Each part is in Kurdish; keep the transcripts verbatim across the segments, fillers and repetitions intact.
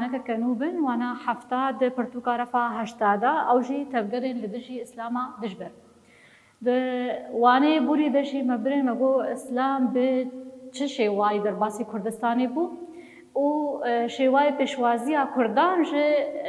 Neke kenû bin, wana hefta di pirtûka refa heşta de, ew jî tevgerên li dijî Îslama dijber. Di wanê borî de jî me birên me got Îslam bi çi şêwayî derbasî Kurdistanê bû û, e, şêwayê pêşwaziya Kurdan ji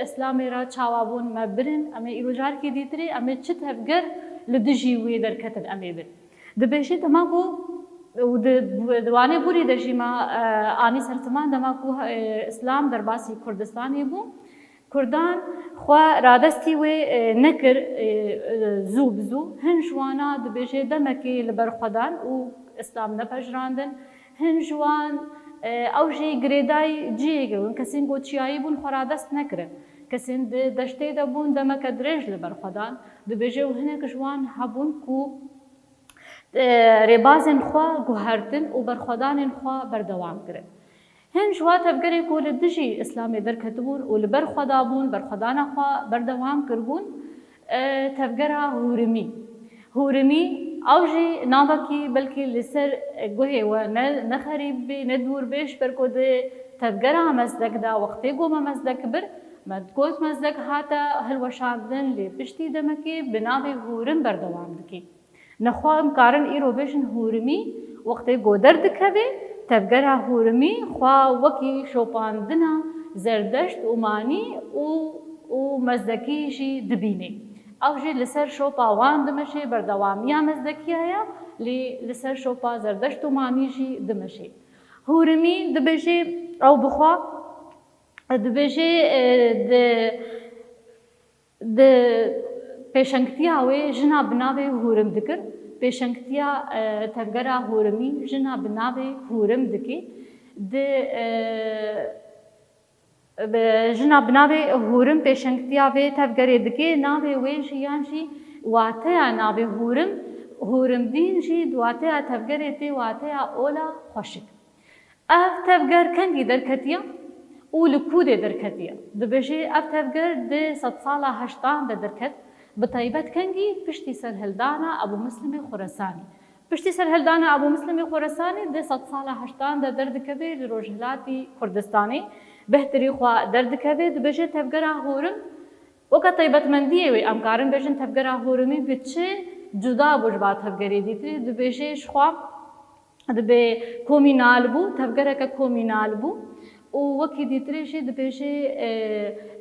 Îslamê re çawa bûn me birên, em ê îro carekî dîtirê, em ê çi tevger li dijî wê derketin em ê bin. Dibêje dema ku, û di, di wanê borî de jî me, e, anî ser ziman dema ku, e, Îslam derbasî Kurdistanê bû, Kurdan xwe radestî wê, e, nekir, e, e, zû bi zû. Hin ji wana dibêje demekê li ber xwe dan û Îslam nepejirandin. Hin ji wan, e, ew jî girêdayî cihê kirin. Kesên ku çiyayî bûn xwe radest nekirin. Kesên di deştê de bûn demeke dirêj li ber xwe dan. Dibêje û hinek ji wan hebûn ku, e, rêbazên xwe guhertin û berxwedanên xwe berdewam kirin. Hin ji wa tevgerê ku li dijî Îslamê derketibûn û li ber xwe dabûn, berxwedana xwe berdewam kiribûn, e, tevgera Hûrimî. Hûrimî, ew jî navekî belkî li ser guhê we ne, ne xerîb bê, ne dûr bê, ji ber ku di tevgera Mezdek de wextê ku me Mezdek bir, me digot Mezdek hate hilweşandin, lê piştî demekê bi navê Hûrim berdewam dike. Nexwe em karin îro bêjin Hûrimî, wextê ku derdikeve, tevgera Hûrimî xwe wekî şopandina Zerdeşt û Manî û, û Mezdekî jî dibîne. Ew jî li ser şopa wan dimeşe, berdewamiya Mezdekiya ye, lê li ser şopa Zerdeşt û Manî jî dimeşe. Hûrimî dibêje, ew bi xwe dibêje, e, di Di pêşengtiya wê jina bi navê Hûrim dikir. Pêşengtiya, e, tevgera Hûrimî jina bi navê Hûrim dikê. Di, e, bi, jina bi navê Hûrim pêşengtiya vê tevgerê dikê. Navê wê jî yan jî wateya navê Hûrim, Hûrimdîn jî di wateya tevgerê tê wateya ola xweşik. Ev tevger kengî derketiye û li ku dê derketiye? Dibêje, ev tevger di sedsala heştan de derket, bi taybet kengî piştî serhildana Ebû Muslimê Xuresanî. Piştî serhildana Ebû Muslimê Xuresanî di sedsala heştan de derdikeve li rojhilatî Kurdistanê, bihtirî xwe derdikeve, dibêje tevgera Hûrim, weke taybetmendiyê wê em karin bêjin tevgera Hûrimî bi çi cuda bû ji ba tevgerê dîtirê, dibêje ji xwe dibe komînal bû, tevgereke komînal bû û wekî dîtirê jî dibêje, e,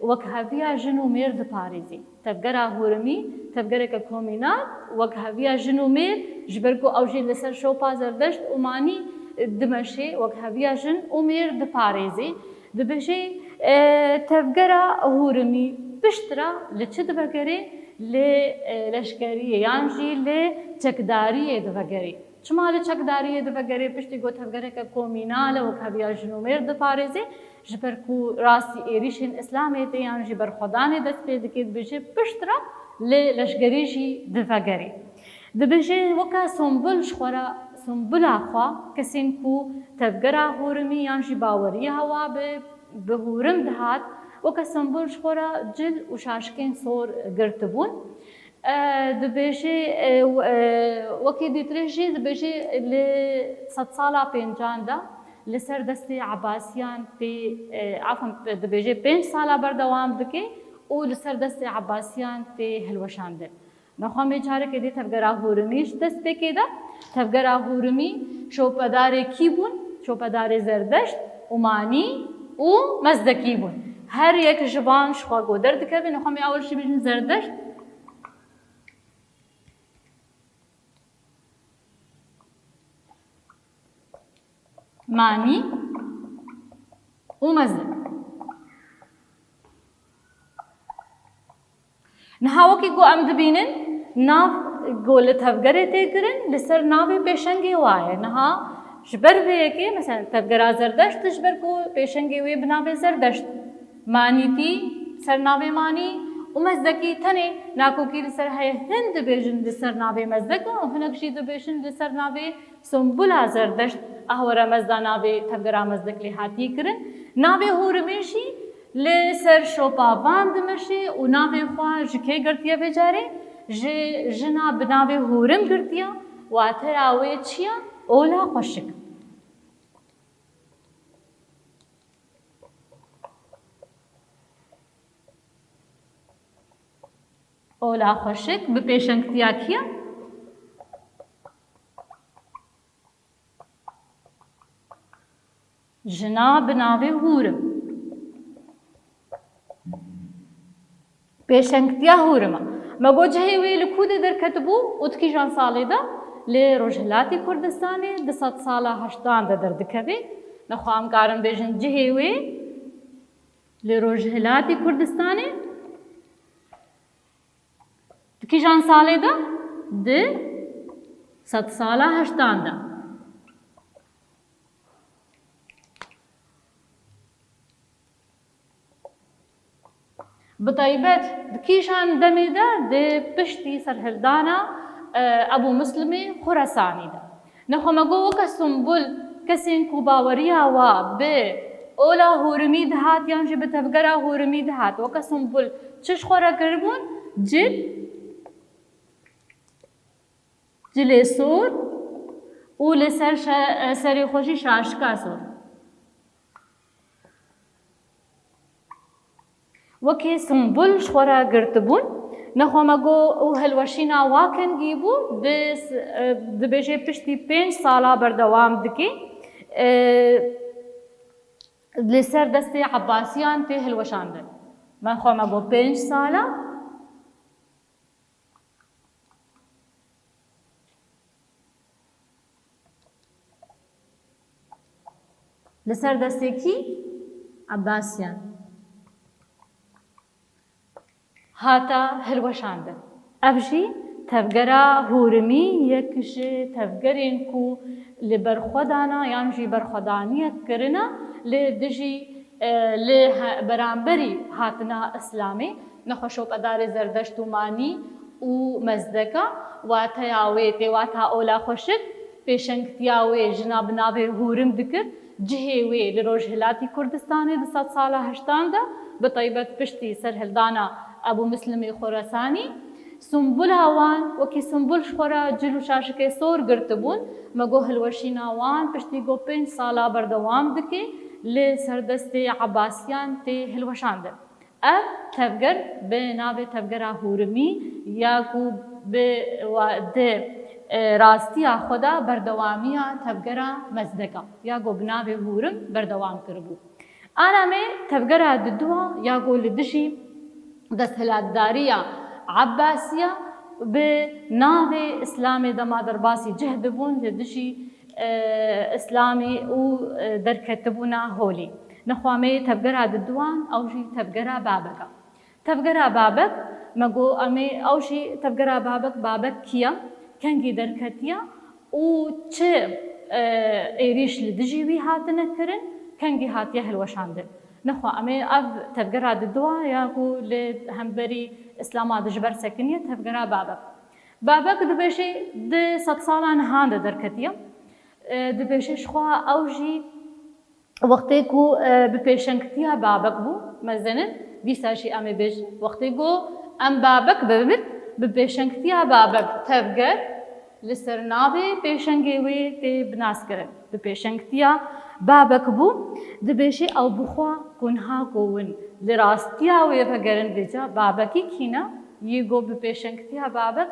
wekheviya jin û mêr diparêzî. Tevgera Hûrimî, tevgereke komînal, wekheviya jin û mêr, ji ber ku ew jî li ser şopa Zerdeşt û Manî, e, dimeşê, wekheviya jin û mêr diparêzê. Dibêje, e, tevgera Hûrimî piştre li çi divegerê? Li, e, leşkeriyê yan jî li çekdariyê divegerê. Çima li çekdariyê divegerê piştî ku tevgereke komînal e, wekheviya jin û mêr diparêzê? Ji ber ku rastî êrîşên Îslamê tê yan jî berxwedanê dest pê dike, dibêje piştre li leşkerî jî divegerê. Dibêje weke sembol ji xwe re, sembola xwe, kesên ku tevgera Hûrimî yan jî baweriya hewa bi, bi Hûrim dihat, weke sembol ji xwe re cil û şaşikên sor girtibûn. E, dibêje, e, w-, e, wekî dîtirê jî dibêje li sedsala pêncan de li ser destê Ebasiyan tê, e, afan, dibêje pênc sala berdewam dike û li ser destê Ebasiyan tê hilweşandin. Nexwe em ê carekê dî tevgera Hûrimî ji destpêkê de. Tevgera Hûrimî şopedarê kî bûn? Şopedarê Zerdeşt û Manî û Mezdekî bûn. Her yek ji van ji xwe ku derdikeve, nexwe em ê awil jî bêjin Zerdeşt, Manî û Mezdek. Niha wekî ku em dibînin, nav ku li tevgerê tê kirin, li ser navê pêşengê wa ye. Niha ji ber vê yekê, mesela tevgera Zerdeşt, ji ber ku pêşengê wê bi navê Zerdeşt, Manîtî ser navê Manî û Mezdekî tenê nakokî li ser heye. Hin dibêjin li ser navê Mezdek û hinek jî dibêjin li ser navê Sembula Zerdeşt, ahwere mezda navê tevgera Mezdek lê hatiye kirin. Navê Hûrimê jî li ser şopa van dimeşê û navê xwe ji kê girtiye vê carê? Ji jina bi navê Hûrim girtiye, wateya wê çi ye? Ola xweşik. Ola xweşik bi pêşengtiya kî ye? Jina bi navê Hûrim. Pêşengtiya Hûrim e. Me got cihê wê li ku de derketibû û di kîjan salê de? Li Rojhilatî Kurdistanê di sedsala heştan de derdikeve. Nexwe em karin bêjin cihê wê li Rojhilatî Kurdistanê. Di kîjan salê de? Di sedsala heştan de. Bi taybet di kîjan demê de? Di piştî serhildana, e, Ebû Muslimê Xuresanî de. Nexwe me got weke simbul kesên ku baweriya wa bi ola Hûrimî dihat yan jî bi tevgera Hûrimî dihat, weke simbul çi ji xwe re kiribûn? Cil, cilê sor û li ser şe-, serê xwe jî şaşika sor. Wekî simbul ji xwe re girtibûn. Nexwe me got û hilweşîna wa kengî bû, di s-, e, dibêje piştî pênc sala berdewam dike, e, li ser destê Ebasiyan tê hilweşandin. Me xwe me got pênc sala. Li ser destê kî? Ebasiyan. Hate hilweşandin. Ev jî tevgera Hûrimî yek ji tevgerên ku li berxwedana yan jî berxwedaniyek kirine li dijî, e, li he-, beramberî hatina Îslamê. Nexwe şopedarê Zerdeşt û Manî û Mezdeka, wateya wê tê wata ola xweşik, pêşengtiya wê jina bi navê Hûrim dikir, cihê wê li Rojhilatî Kurdistanê di sedsala heştan de, bi taybet piştî serhildana Ebû Muslimê Xuresanî, simbula wan wekî simbul ji xwe re cil û şaşikê sor girtibûn, me got hilweşîna wan piştî ku pênc sala berdewam dike, li ser destê Ebasiyan tê hilweşandin. Ev tevger bi navê Tevgera Hûrimî ya ku bi wa-, di, e, rastiya xwe de berdewamiya Tevgera Mezdeka ya ku bi navê Hûrim berdewam kiribû. Ana me tevgera diduwa ya ku li dijî desthilatdariya Ebbasiya bi navê Îslamê dema derbasî cih dibûn li dijî, e, Îslamî û, e, derketibûna holê. Nexwe me tevgera diduwan, ew jî tevgera Babek e. Tevgera Babek, me got, em ê, ew jî tevgera Babek, Babek kî ye, kengî derketiye û çi, e, êrîş li dijî wî hatine kirin, kengî hatiye hilweşandin. Nexwe em ê ev tevgera diduwa ya ku li hemberî Îslama dijber sekiniye, tevgera Babek. Babek dibêje di sedsala nihan de derketiye. E, dibêje ji xwe ew jî Wextê ku, e, bi pêşengtiya Babek bû, mezenin, dîsa jî em ê bêjin, wextê ku em Babek bibin, bi pêşengtiya Babek tevger li ser navê pêşengê wê tê binaskirin. Bi pêşengtiya Babek bû, dibêje ew bi xwe ku niha ku hûn li rastiya wê vegerin vêca Babekî kî ne, yê ku bi pêşengtiya Babek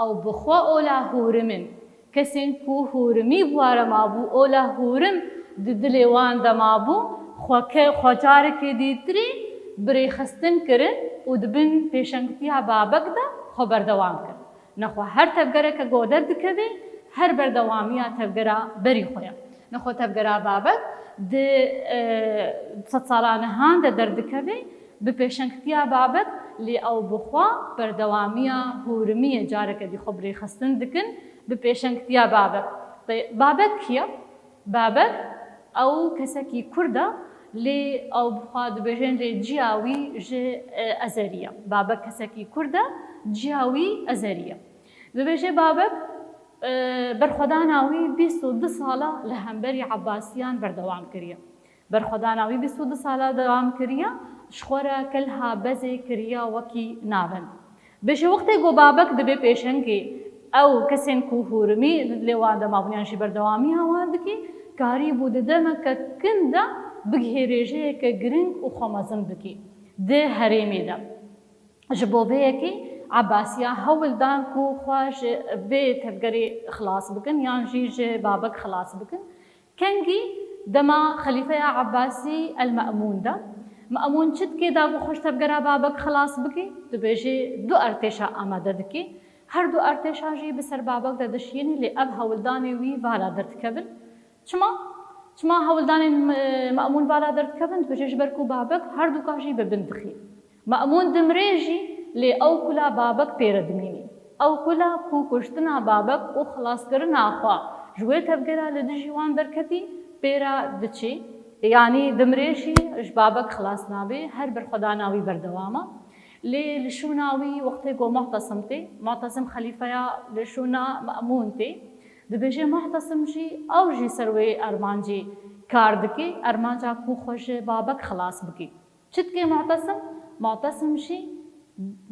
ew bi xwe ola Hûrim in. Kesên ku Hûrimî bi wan re mabû, ola Hûrim di dilê wan de mabû, xwe ke-, xwe carekê dîtirî bi rêxistin kirin û di bin pêşengtiya Babek de xwe berdewam kir. Nexwe her tevgereke ku derdikeve, her berdewamiya tevgera berî xwe ye. Nexwe tevgera Babek di, e, sedsala nihan de derdikeve, bi pêşengtiya Babek, lê ew bi xwe berdewamiya Hûrimiyê careke dî xwe bi rêxistin dikin, bi pêşengtiya Babek. Te-, Babek kî ye? Babek ew kesekî Kurd e, lê ew bi xwe dibêjin lê ciya wî ji, e, Ezerî ye. Babek kesekî Kurd e, ciya wî Ezerî ye. Dibêje Babek, e, berxwedana wî bîst û du sala li hemberî Ebbasiyan berdewam kiriye. Berxwedana wî bîst û du sala dewam kiriye, ji xwe re kelha bezê kiriye wekî navend. Bêje wextê ku Babek dibe pêşengê ew kesên ku Hûrimî di dilê wan de mabûn yan jî berdewamiya wan dike, karîbû di demeke kin de bigihê rêjeyeke giring û xwe mezin bike di herêmê de. Ji bo vê yekê Ebasiya hewl dan ku xwe ji vê tevgerê xilas bikin yan jî ji Babek xilas bikin. Kengî dema Xelîfeya Ebasî El-Me'mûn de. Me'mûn çi dikê da ku xwe ji tevgera Babek xilas bike? Dibêje du artêşa amade dike. Her du artêşa jî bi ser Babek de dişiyêne, lê ev hewldanê wî vala derdikevin. Çima? Çima hewldanên Me-, Me'mûn vala derdikevin? Dibêje ji ber ku Babek her duka jî bi bin dixî. Me'mûn dimrê jî, lê ew kula Babek pê re dimînî. Ew kula ku kuştina Babek û xilaskirina xwe ji wê tevgera li dijî wan derketî, pê re diçî. Yanî dimrê jî ji Babek xilas nabe, her berxwedana wî berdewam e. Lê li şûna wî wextê ku Mu'tesim tê, Mu'tesim xelîfeya li şûna Me'mûn tê, dibêje Mu'tesim jî, ew jî ser wê armancê kar dike, armanca ku xwe ji Babek xilas bike. Çi dike Mu'tesim? Mu'tesim jî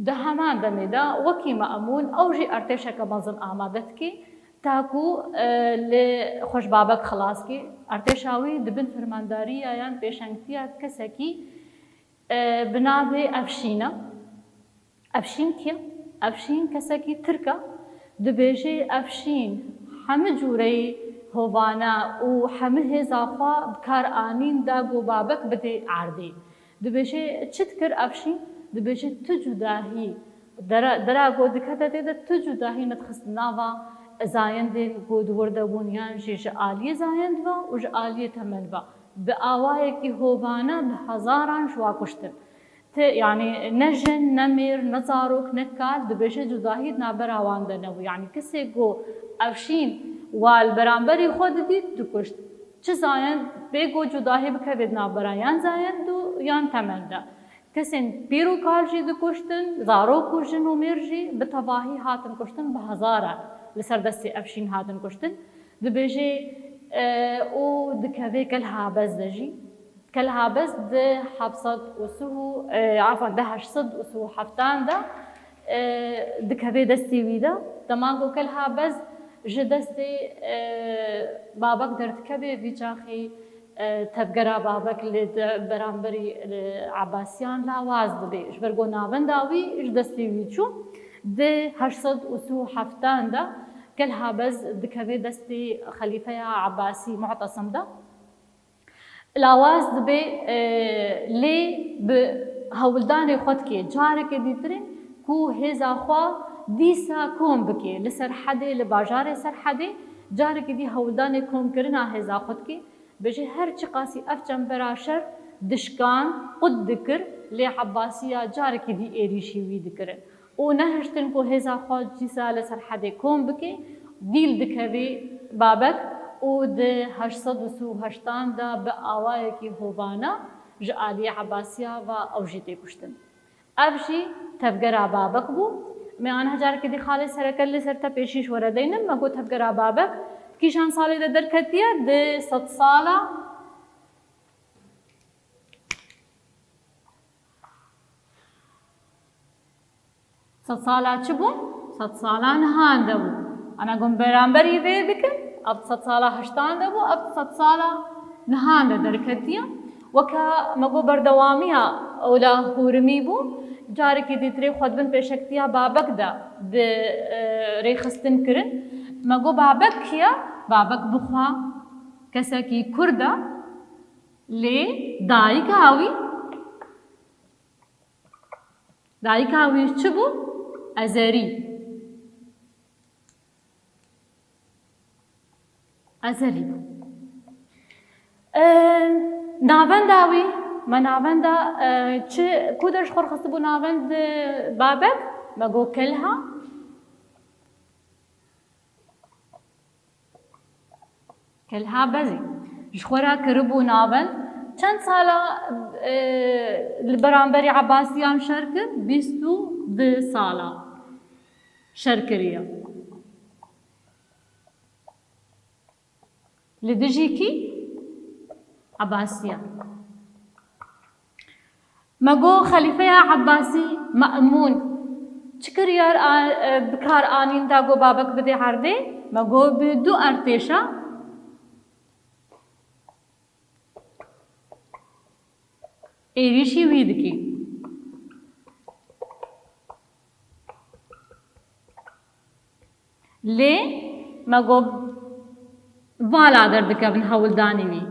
di heman demê de wekî Me'mûn ew jî artêşeke mezin amade dike, ta ku, e, li xwe ji Babek xilas ke. Artêşa wî di bin fermandariya yan pêşengtiya kesekî, e, bi navê Efşîn e. Efşîn kî? Efşîn kesekî Tirk e. Dibêje Efşîn hemî cûreyî hovane û hemî hêza xwe bi kar anîn da ku Babek bidê erdê. Dibêje çi dikir Efşîn? Dibêje tu cudahî, dera, dera ku dikete tê de tu cudahî nedixist nava zayendên ku di wir de bûn yan jî ji aliyê zayend ve û ji aliyê temend ve. Bi awayekî hovane bi hezaran ji wa kuştin. Ti, yanî ne jin, ne mêr, ne zarok, ne kal, dibêje cudahî di navbera wan de nebû. Yanî kesê ku Efşîn wa li beramberî xwe didît, dikuşt. Çi zayend, bê ku cudahî bikeve di navbera yan zayend û yan temend de. Kesên pîr û kal jî dikuştin, zarok û jin û mêr jî bi tevahî hatin kuştin, bi hezaran li ser destê Efşîn hatin kuştin. Dibêje, e, û dikeve Kelha Bez de jî. Kelha Bez di heft sed û sih û, e, afan, di heşt sed û sih û heftan de, e, dikeve destê wî de. Dema ku Kelha Bez ji destê, e, Babek derdikeve, vî çaxî, e, tevgera Babek li de beramberî, e, Ebasiyan lawaz dibe. Ji ber ku navenda wî ji destê wî çû. Di heşt sed û sih û heftan de Kelha Bez dikeve destê Xelîfeya Ebasî Mu'tesim de. Lawaz dibe, e, lê bi hewldanê xwe dike. Careke dîtirê ku hêza xwe dîsa kom bike. Li Serhedê, li bajarê Serhedê careke dî hewldanê komkirina hêza xwe dike. Bêje her çiqasî ev çembera şer dişkan, qut dikir, lê Ebasiya carekî dî êrîşî wî dikirin. Û nehiştin ku hêza xwe dîsa li Serhedê kom bike, dîl dikevî Babek û di heşt sed û sih û heştan de bi awayekî hovane ji aliyê Ebasiya ve ew jî tê kuştin. Ev jî tevgera Babek bû. Me aniha carekê dî xalê sereke li ser te pêşî ji we re deynim. Me got tevgera Babek kîjan salê de derketiye? Di sedsala Sedsala çi bû? Sedsala nihan de bû. Ana gon beramberî vê bikin, ev sedsala heştan de bû, ev sedsala nihan de derketiye. Weke me got berdewamiya ewla hûrimî bû, carekî dîtirê xwe di bin pêşektiya Babek de bi, e, rêxistin kirin. Me got Babek kî ye? Babek bi xwe kesekî Kurd e, lê dayika wî Dayika wî çi bû? Ezerî. Ezerî bû. E, navenda wî, me navenda, e, çi, ku de ji xwe rixistibû navend, e, Babek? Me got Kelha. Kelha Bezî ji xwe re kiribû navend. Çend sala, e, li beramberî Ebasiyan şer kir? Bîst û du sala şer kiriye. Li dijî kî? Ebasiyan. Me got Xelîfeya Ebasî Me'mûn çi kiryar a, e, bi kar anîn da got Babek bidê erdê? Me got bi du artêşa êrîşî wî dikî. Lê me got vala derdikevin hewldanî wî.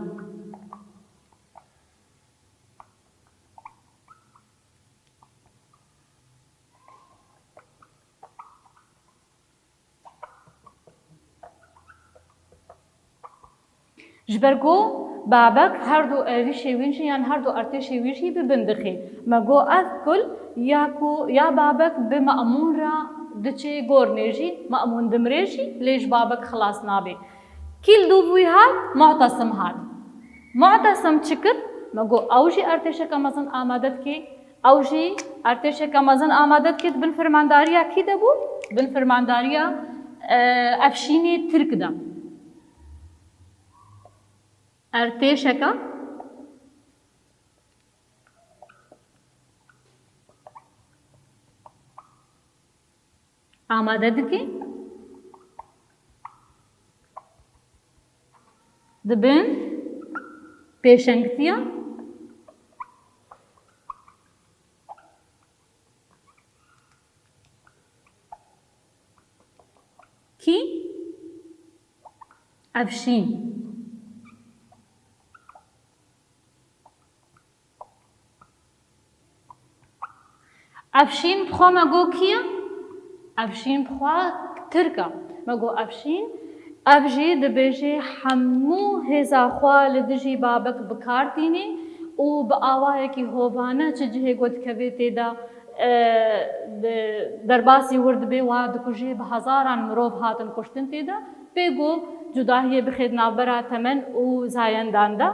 Ji ber ku babek her du êrîşê wî jî yan her du artêşê wî jî bi bin dixê. Me got ev kul ya ku ya babek bi Me'mûn re diçê gornê jî, Me'mûn dimrê jî, lê ji babek xilas nabê. Kî li dûv wî hat? Mu'tesim hat. Mu'tesim çi kir? Me got ew jî artêşeke mezin amade dike. Ew jî artêşeke mezin amade dike, di bin fermandariya kî de bû? Di bin fermandariya, e, Efşînê Tirk de. Artêşeke amade dike. Di bin pêşengtiya kî? Efşîn. Efşîn bi xwe me got kî ye? Efşîn bi xwe Tirk e. Me got Efşîn, ev jî dibêje hemû hêza xwe li dijî babek bi kar tînê û bi awayekî hovane çi cihê ku dikeve tê de, e, de-, derbasî wir dibe, wa dikuje, bi hezaran mirov hatin kuştin tê de. Pê ku cudahiyê bixê di navbera Temen û Zayendan de.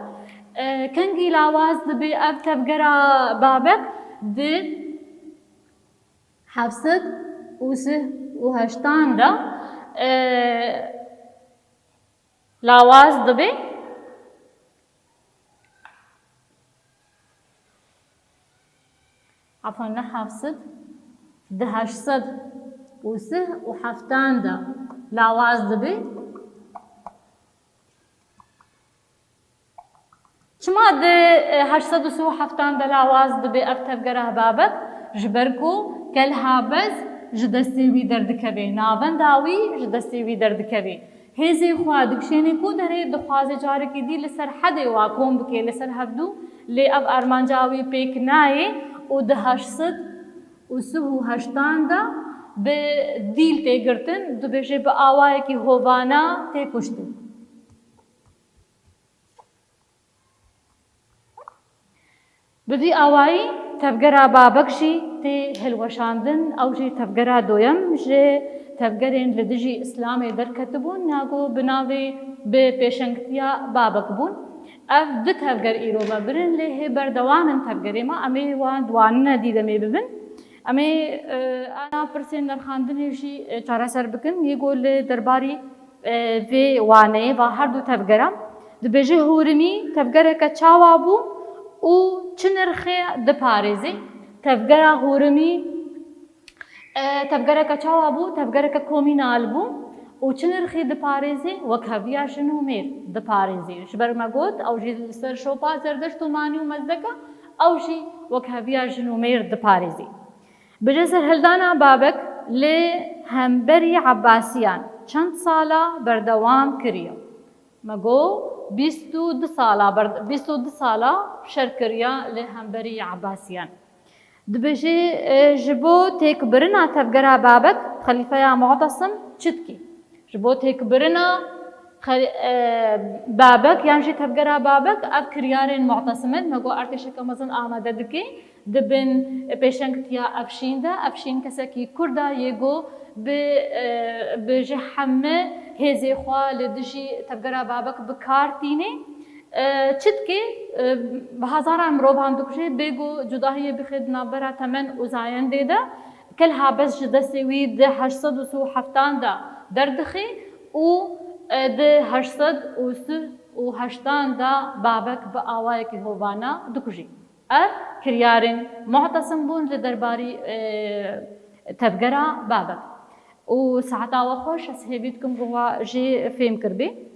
E, kengî lawaz dibe ev tevgera babek? Di heft sed û sih û heştan de, e, lawaz dibe. Efendim, heft sed, di heşt sed û sih û heftan de lawaz dibe. Çima di, e, heşt sed û sih û heftan de lawaz dibe ev tevgera babek? Ji ber ku Kelha Bez ji destê wî derdikeve, navenda wî ji destê wî derdikeve. Hêzê xwe dikişêne ku derê, dixwaze carekî dî li ser hedê wa kom bike li ser hevdû, lê ev armanca wî pêk nayê û di heşt sed û sih û heştan de bi dîl tê girtin, dibêje bi awayekî hovana tê kuştin. Bi vî awayî tevgera Babek jî tê hilweşandin, ew jî tevgera doyem ji tevgerên li dijî Îslamê derketibûn, ya ku bi navê bi pêşengtiya Babek bûn. Ev du tevger îro me birin, lê hê berdewam in tevgerê me, em ê wan di wanine dî demê bibin. Em ê, e, ana pirsên nirxandinê jî, e, çareser bikin. Yê ku li derbarî e, vê waneyê va her du tevgera. Dibêje Hûrimî tevgereke çawa bû û çi nirxê diparêzê? Tevgera Hûrimî, e, tevgereke çawa bû? Tevgereke komînal bû û çi nirxê diparêzê? Wekheviya jin û mêr diparêzê. Ji ber me got, ew jî li ser şopa Zerdeşt û Manî û Mezdeka, ew jî wekheviya jin û mêr diparêzê. Bije serhildana Babek li hemberî Ebbasiyan çend sala berdewam kiriye? Me got bîst û du sala ber-, bîst û du sala şer kiriye li hemberî Ebbasiyan. Dibêje, e, ji bo têkbirina tevgera Babek, Xelîfeya Mu'tesim çi dike? Ji bo têkbirina xe-, e, Babek yan jî tevgera Babek, ev kiryarên Mu'tesim in. Me got artêşeke mezin amade dike, di bin pêşengtiya Efşîn de. Efşîn kesekî Kurd e, yê ku bi, e, bi ji heme hêzê xwe li dijî tevgera Babek bi kar tîne. E, çi dike? E, bi hezaran mirovan dikuje, bê ku cudahiyê bixe di navbera Temen û Zayendê de. Kelha Bez ji destê wî di heşt sed û sî û heftan de derdixe û, e, di heşt sed û sî û heştan de Babek bi awayekî hovana dikujî. Ev kiryarên Mu'tesim bûn li derbarî, e, tevgera Babek. Û saeta we xweş, ez hêvî dikim ku we jê fêm kiribê.